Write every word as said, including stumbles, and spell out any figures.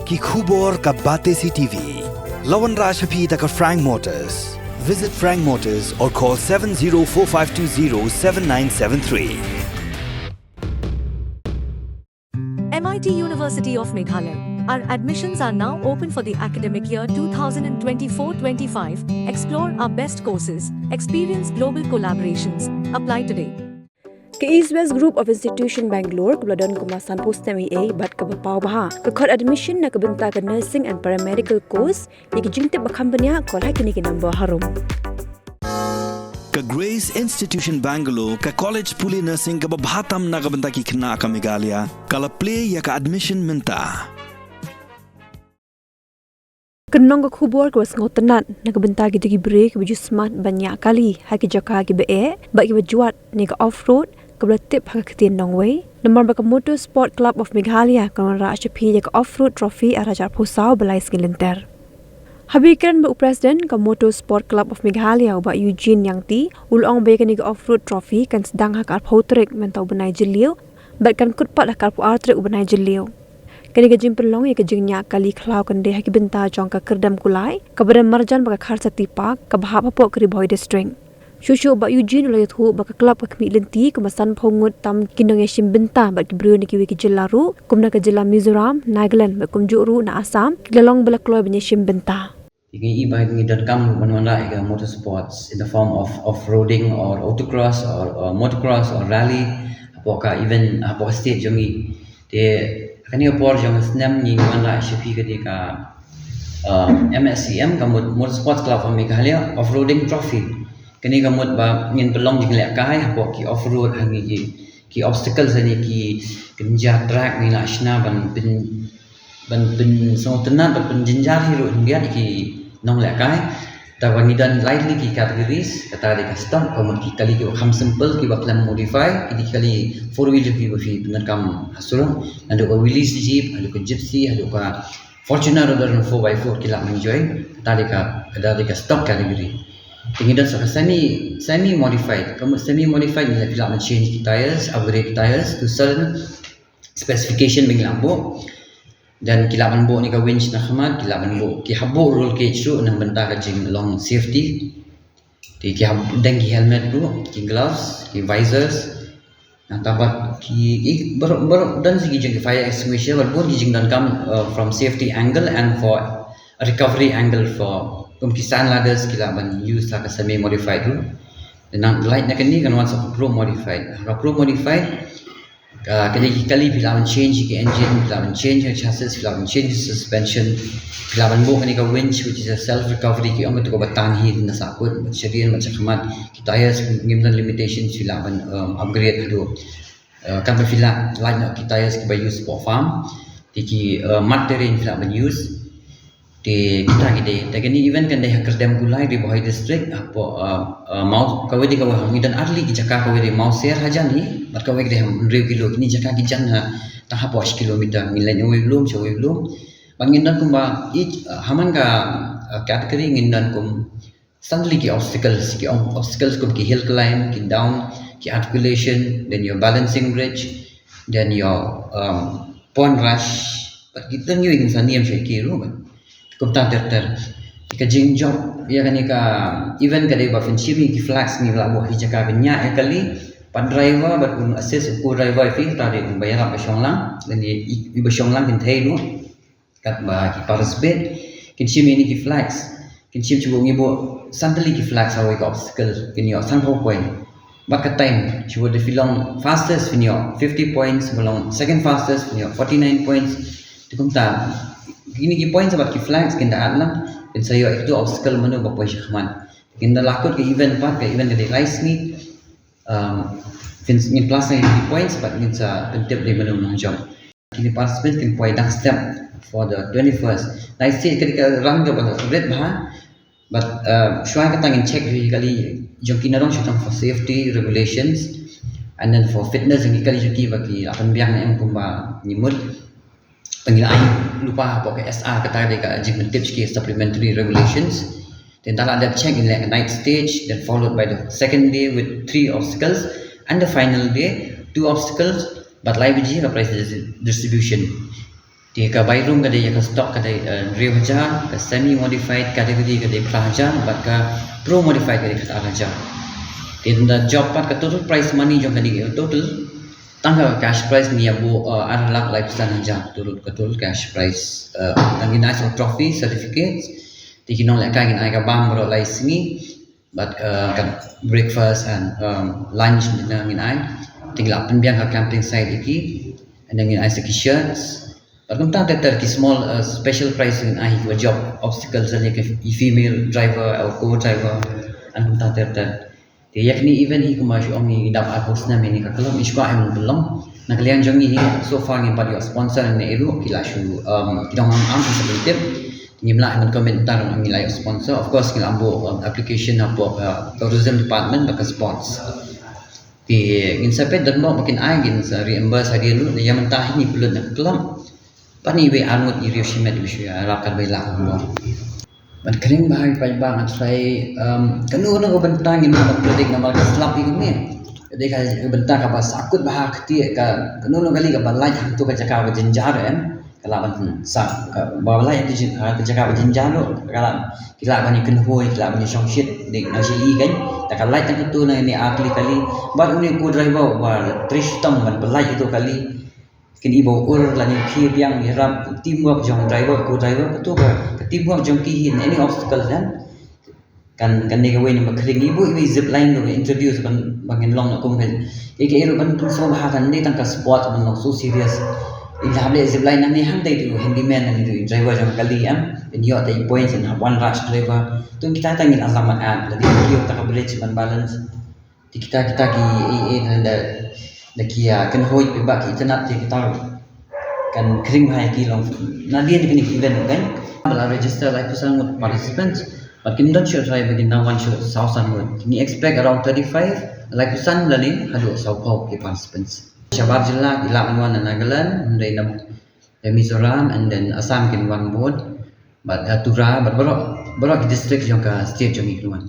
Ki khubor ka Batesi T V. La wanrah sha phi da ka Frank Motors. Visit Frank Motors or call seven zero four five two zero seven nine seven three. M I T University of Meghalaya. Our admissions are now open for the academic year two thousand twenty-four twenty-five. Explore our best courses, experience global collaborations. Apply today. Ka East West Group of Institution Bangalore kaba la don kumba sanphew snem eiei bad kaba paw bha ka khot admission na ka bynta ka nursing and paramedical course. Ïa ki jingtip ba kham bniah, call ha kine ki number harum. Ka Grace Institution Bangalore, ka college pule nursing kaba bha tam na ka bynta ki khynnah ka Meghalaya, ka la plie ïa ka admission mynta. Kynnong ka khubor kaba sngewtynnat na ka bynta kito ki briew kiba ju smat ban ñiah kali ha ki jaka kiba eh bad kiba jwat ne ka off-road kaba la tip ha ka ktien nongwei. Namar ba ka Motor Sport Club of Meghalaya kan wanrah sha phi ïa ka off-road trophy ar hajar arphew saw ba lai sngi lynter. Haba ïakren bad u president ka Motor Sport Club of Meghalaya u Bah Eugene Yangti, u la ong ba ïa kane ka off-road trophy kan sdang ha ka arphew tarik mynta u bnai Jylliew bad kan kut pat ha ka arphew ar tarik u bnai Jylliew. Kane ka jingpynlong ïa ka jingñiah kali khlaw kan dei ha ki bynta jong ka Kyrdem Kulai kaba don marjan bad ka Kharsati Park kaba hap hapoh ka Ri Bhoi District. Shuh shuh u Bah Eugene u la ïathuh ba ka club ka khmih lynti kumba sanphew ngut tam ki nongïashim bynta bad ki briew na kiwei ki jylla ruh, kum na ka jylla Mizoram, Nagaland bad kumjuh ruh na Assam ki la long ba la kloi ban ïashim bynta. Ngi i ba ngi donkam ban wanrah ïa ka motorsports in the form of off-roading or autocross or, or motocross or rally. Hapoh ka event, hapoh ka state jong ngi. Te kane ka por jong ka snem ngi wanrah sha phi kane ka, um, M S C M, ka Mot-, Motorsports Club of Meghalaya Off-Roading Trophy. Kane ka mut ba ngin pynlong jinglehkai hapoh ki off-road, ha ngi ki, ki obstacles, ha ngi ki kynja track, ngi la shna ban pyn, ban pynsngewtynnat, ban pynjynjar hi ruh hynriat ki nonglehkai. Te ba ngi don lai tylli ki categories, kata dei ka stock, ka mut ki kali kiba kham simple, kiba khlem modify, ki dei ki kali four wheel kiba phi pyndonkam ha surok, haduh ka wheelies jeep, haduh ka gypsy, haduh ka Fortuner ruh don four by four ki lah ban join, kata dei ka, kata dei ka stock category. Te ngi don sa ka semi, semi modified, ka mut semi modified ngi lah, phi lah ban change ki tires, upgrade ki tires to certain specification ba ngi lah buh. Then ki lah ban buh ne ka winch na khmat, ki lah ban buh, ki hap buh roll cage ruh na ka bynta ka jinglong safety. Te ki hap don ki helmet ruh, ki gloves, ki visors. Nangta pat ki, i, baroh, baroh don sa ki jing ki fire extinguisher, bad bun ki jingdonkam, uh, from safety angle and for recovery angle for, kum ki sand ladders ki lah ban use ha ka semi modified ruh. Te nang lait na kane kan wan sa ka pro modified. Ka pro modified, ka, kane ki kali phi lah ban change ki engine, phi lah ban change ki chassis, phi lah ban change ki suspension, phi lah ban buh kane ka winch, which is a self recovery, ki ong kato kaba tan hi na sahkut, bad sha dien, bad sha khmat, ki tires ngim don limitation, phi lah ban, um, upgrade haduh, uh, katba phi lah, lait noh ki tires kiba use for farm, te ki, uh, mud terrain phi lah ban use. Te kita ki dei, te kane event kan dei ha Kyrdem Kulai, Ri Bhoi District, hapoh, uh, uh, Maw, kawei dei kawei, ngi don ar tylli ki jaka, kawei dei Mawser hajan hi, bad kawei ka dei ha hynriew kilo, kine jaka ki jan ha, tang hapoh shi kilometer, ngi leit uwei u lum sha uwei u lum. Bad ngin don kumba, each, uh, ha man ka, uh, category ngin don kum san tylli ki obstacles, ki ob-, obstacles kum ki hill climb, ki down, ki articulation, then your balancing bridge, then your, um, pond rush, bad ki don kiwei ki sa niam sha ki ruh bad. Kumta ter ter. Ka jingjop ïa kane ka event ka dei ba phin shim ïa ki flags, ngi lah buh ha ki jaka ba ñiah ïa kali, bad driver bad un assist u co-driver phi, ta dei un ba ïarap ba shong lang, then i, i, i ba shong lang kin thei ruh. Katba ki participate kin shim ïa kine ki flags, kin shim, shu buh, ngi buh san tylli ki flags ha kawei ka obstacle, kin ïoh sanphew point. Bad ka time, shu buh, lada phi long fastest phin ïoh fifty points, ba long second fastest phin ïoh forty nine points. Te kumta kine ki points bad ki flags kin da add lang, phin sa ïoh ïa kato obstacle mano ba poi sha khmat. Kin da la kut ka event pat, ka event ka dei lai sngi. Um, phin, ngin plus na ki points bad ngin sa pyntip dei mano u nongjop. Kine participants kin poi dang step for the twenty-first. Lai stage ka dei ka run kaba rit bha. But, uh, shuwa kata ngin check ïa ki kali jong ki, na rong shu tang for safety regulations and then for fitness jong ki kali jong ki, ba ki la pynbiang ne em kumba ngi mut. Te ngi la ai lypa hapoh ka S R, kata dei ka jingpyntip sha ki, supplementary regulations. Te ynda la dep check, ngin leh ka night stage, then followed by the second day with three obstacles, and the final day, two obstacles, bad lai baje ka prize dis-, distribution. Te ka bairum ka dei, ka stock ka dei, eh, hynriew hajar, ka semi modified category ka dei phra hajar, bad ka pro modified ka dei khatar hajar. Te ynda jop pat ka total prize money jong kane ka total, tang ka cash prize ngi ïa buh, eh, ar lak laiphew san hajar, total, ka total cash prize, eh, tang ngin ai sa trophy, certificates, te ki nongleh kai ngin ai ka bam baroh lai sngi, bad, eh, ka breakfast and, um, lunch dinner ngin ai. Te ngi la pynbiang ka camping site ïa ki, and then ngin ai sa ki shirts. Bad kumta ter ter ki small, eh, special prize ngin ai ïa ki ba jop obstacles, ïa ki female driver or co-driver, and kumta ter ter. Te ïa kane event hi kumba shu ong ngi dap arphew snem ïa kane ka club, ngi shu kwah ïa ban pynlong. Na ka liang jong ngi hi, so far ngim pat ïoh sponsor ne ei ruh, ki la shu, um, ki dang am am ki sa pyntip. Ngim lah ban commit tang ngi la ïoh sponsor. Of course ngi la buh, um, application hapoh, uh, tourism department bad ka sports. Te ngin sa peit don mo ba kin ai, ngin sa reimburse hadien ruh, ïa mynta hi ngi pynlut na ka club. Pat ngi wei arngut ïa riewshimet ba shu ïarap katba lah kumno. Ban khring bha ïa ki paidbah, nga tharai, um, kano kano ka bynta ngim lah ban predict namar ka slap ïa kumne. Ka dei ka bynta kaba sahkut bha, ka tieng ka kano kano kali kaba lait hangto ka jaka ba jynjar em. Ka lah ban sa, kaba lait hangto ka jaka ba jynjar ruh, ka lah, ki lah ban ïa kynhoi, ki lah ban ïa shongshit, dei nga shu ïohi kan. Te ka lait hangto na ne ar tylli kali. Bad une u co-driver uba trei shitom ban pynlait ïa kato kali. Kin i ba ur lane phi biang ïarap, teamwork jong driver, co-driver, kato ka, ka teamwork jong ki hi in any obstacle kan. Kan, kan dei kawei na ba khring. Ngi buh iwei zip line ruh introduce ban, ban ngin long na kum kan. Ïa kaei ruh ban pynsngew bha, kan dei tang ka sport ban long so serious. In hap leh zip line nangne hangtei tu handyman nangne tu driver jong kali em. In ïoh tei points in hap wan rush driver. Tu kita tang ngin alam ban at lane ïoh ta ka bridge ban balance. Te kita, kita ki, eh, eh, da, da ki, ah, kynhoi paidbah ki itynnad te kita kan khring bha ïa ki long nadien kine ki event kan. Ba la register laiphew san ngut participants, bad kim don shuh trai ba kin nang wan shuh saw san ngut. Ngi expect around thirty-five, laiphew san lane haduh sawphew ki participants. Shabar jylla ki lah ban wan na Nagaland, hynrei na, na Mizoram and then Assam kin wan bud. Bad, uh, Tura, bad baroh, baroh ki district jong ka state jong ngi kin wan.